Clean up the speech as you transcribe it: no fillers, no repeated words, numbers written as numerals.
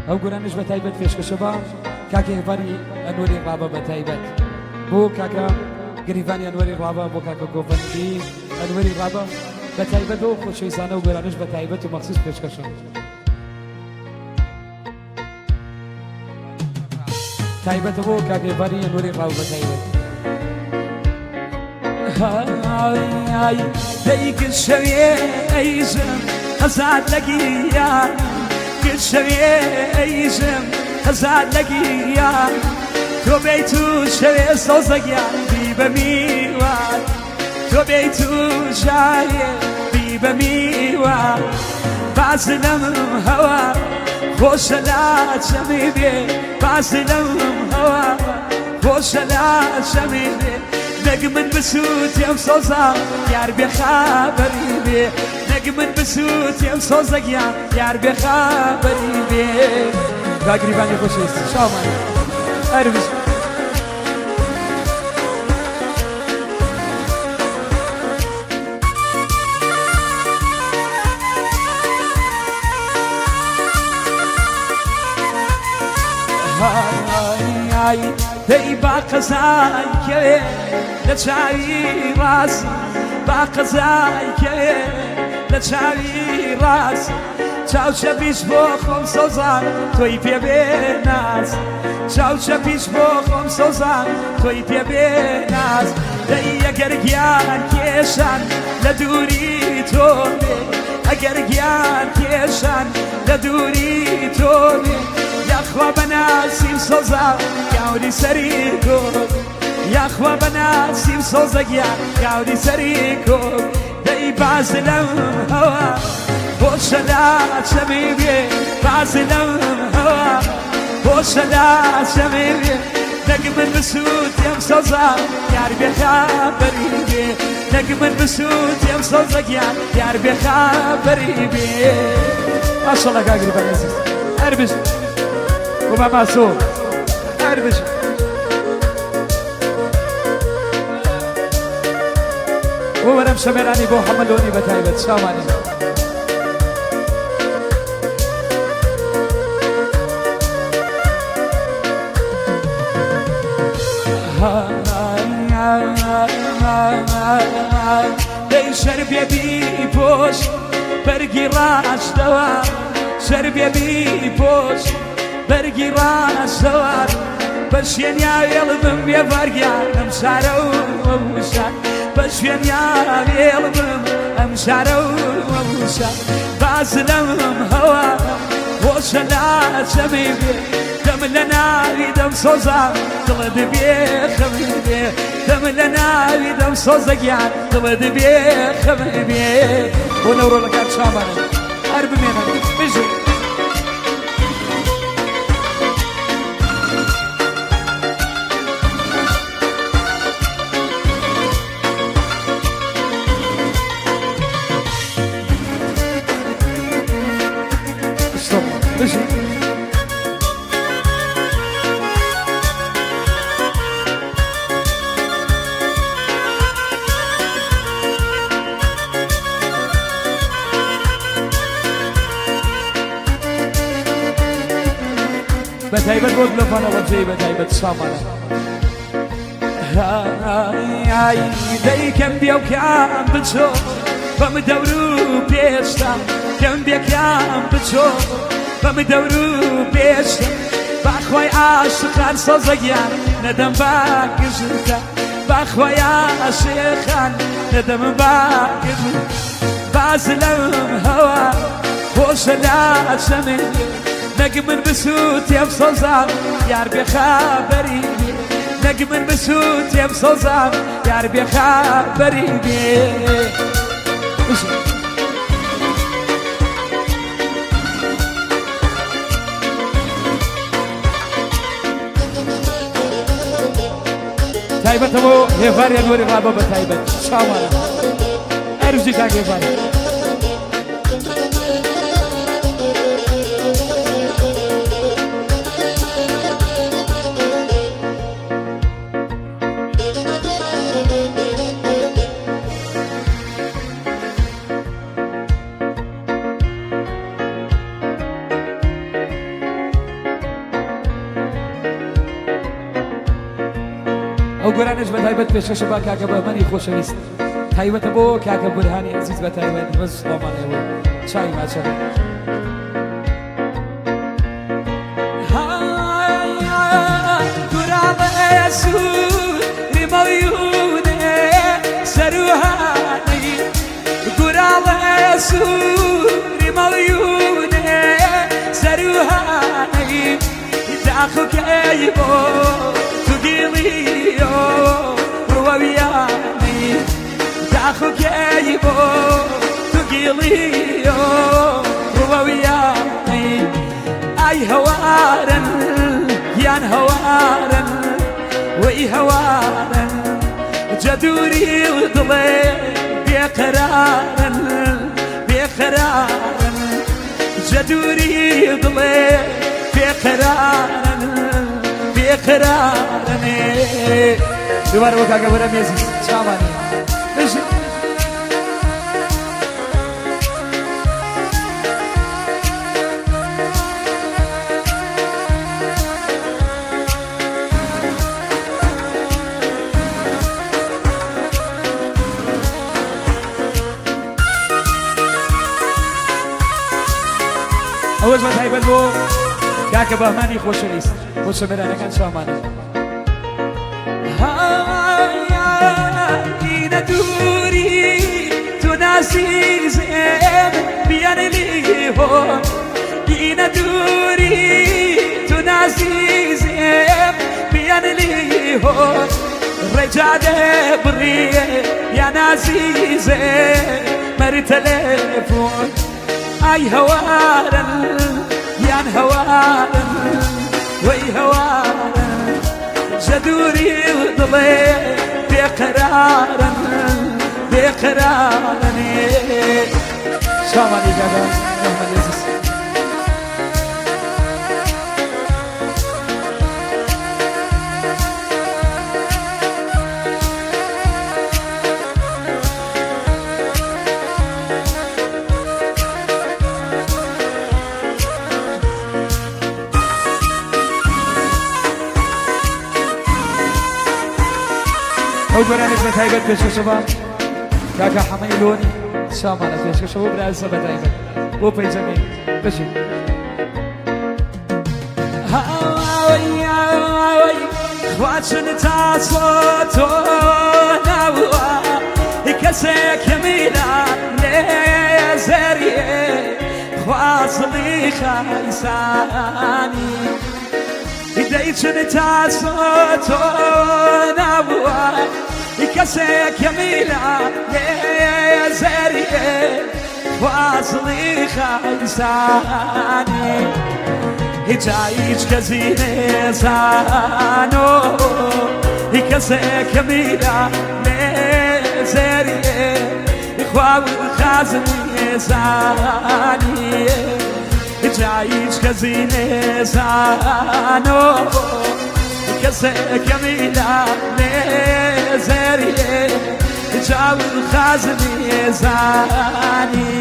ئەو گۆرانیش بە تایبەت پێشکەشە بە کاکە هێڤاری ئەنوەری ڕابە بە تایبەت بۆ کاکە گریڤانی ئەنوەری ڕابە بۆ کاکە گۆڤەندی ئەنوەری ڕابە بە تایبەت بۆ خۆشەویستانە و گۆرانیش بە تایبەت و مەخصوص پێشکەشە. تایبەتە بۆ کاک هێڤاری ئەنوەری ڕاو بە تایبەت. دەی شەوێ ئەیژم هەزار لە گیان شەوێ ئەیژم هەزار لە گیان تۆ بیت و شەوێ سەوزە گیان بی بە میوان تۆ بیت و ژایێ بی بە میوان باز لەم هەوا خۆشە لا چەمی بێ باز لەم هەوا خۆشە لا چەمی بێ نەک من بسووتێم سۆزا یار بێخابەری بێ نەک من بسووتێم سۆزە گیان یار بێخابەری بێ. گاگریبانی خۆشەویست چاومان ئەربژ. دەی با قەزای کەوێ لە چاوی ڕاست با قەزای کەوێ لە چاوی ڕاست چاو چەپیش بۆ خۆم سۆزان تۆی پێ بێ ناز چاو چەپیش بۆ خۆم سۆزان تۆی پێ بێ ناز دەی ئەگەر گیان کێشان لە دووری تۆ بێ ئەگەر گیان کێشان لە دووری تۆ بێ یاخوا بەناسیم سۆزا گاوری سەری کۆ یاخوا بەناسیم سۆزە گیان گاوری سەری کۆ دەی باز لەم هەوا خۆشە لا چەمی بێ باز لەم هەوا خۆشە لا چەمی بێ نەک من بسووتێم سۆزا یار بێخابەری بێ نەک من بسووتێم سۆزە گیان یار بێخابەری بێ. ماشاءالله کاک گریڤان عەزیز هەر بژی بۆ ماماسۆ هەر بژی. بۆ وەرەم شەمێرانی بۆ حەمەلۆنی بە تایبەت چاوانی. دەی شەربێ بیپۆش بەرگی ڕاشتەوە شەربێ بیپۆش بەرگی ڕاشتەوە بە شوێنیاوێڵ بم بێ بارگیان ئەم شارە و ئەو شار بە شوێنیاوێڵ بم ئەم شارە و ئەو شار باز لەم هەوا خۆشە لا چەمی بێ دەم لە ناوی دەم سۆزا دڵت بێ خەمی بێ دەم لە ناوی دەم سۆزە گیان دڵت بێ خەمی بێ. بۆ نەورۆلەکان چاوانن هەر بمێنن بژین. بژی. بە تایبەت بۆ دلۆپانە ڕەجەی بە تایبەت سامانە. دەیکەم بێ و کام بچۆ بەم دەور و پێشتا کەم بێکام بچۆ بەم دەور و پێشتا باخوای عاشقان سۆزە گیان نەدەم با گژتە باخوای عاشقان نەدەم با گژتە باز لەم هەوا خۆشە لا چەمێ نەک من بسووتێم سۆزا یار بێخابەری بێ نەک من بسووتێم سۆزا یار بێخابەری بێ. تایبەتە بۆ هێڤاریان وەری ڕابە بە تایبەت چاوانە ئەرزی کاک هێڤار. ئەو گۆرانیش بە تایبەت پێشکەشە بە کاکە بەهمەنی خۆشەویست، تایبەتە بۆ کاکە بورهانی ئەزیز بە تایبەت. ڕێز و سڵاومان ئێوە چاوی ماچە. سووری مەڵیونێ سەروهانەی داخکەی بۆ تو گیڵیۆ ڕوەویانەی داخکەی بۆ تو گیڵیۆ ڕوەویانەی ئای هەوارن یان هەوارن وەی هەوارن جەدووری و دڵێ بێقەرارن بێقەرارن جەدووری دڵێ بێقەرارن بێقەرارن. دووبارە بۆ کاکە بەرەم ئەزیز چاوانی بژی. ئەوەش بە تایبەت بۆ کاکە بەهمانی خۆشەویست، خۆشەمێرانەکان چاومانە. ئینە دووری تو نازیزم بیان لیهۆن، ئینە دووری تو نازیزم بیان لیهۆن ڕێجادە بڕیە یا نازیزێ مەر تەلەفۆن ئای هەوارن یان هەوارن وەی هەوارن جەدووری و دڵێ بێقەرارن بێقەرارن. چاوانی کاکە بەهمەنی ئەزیز. ئەو گۆرانیش بە تایبەت پێشکەشە بە کاکە حەمەی لۆنی چاوانە، پێشکەشە بۆ برایسە بە تایبەت بۆ پەیجەکەی. بژی. خواچن تاسۆ تۆ ناوە کەسێک میلا لێزەریێ خوازڵی خایسانی دەیچن تاسۆ تۆ ناوە کەسێک میلا لێزەریێ خوازڵی خایسانی هیچ کەسی نێزانۆ کەسێک میلا لێزەریێ خوا خازمی نێزانی هیچ کەسی نێزانۆ کەسێک میلا لێزەریێ چاو خازمی زانی.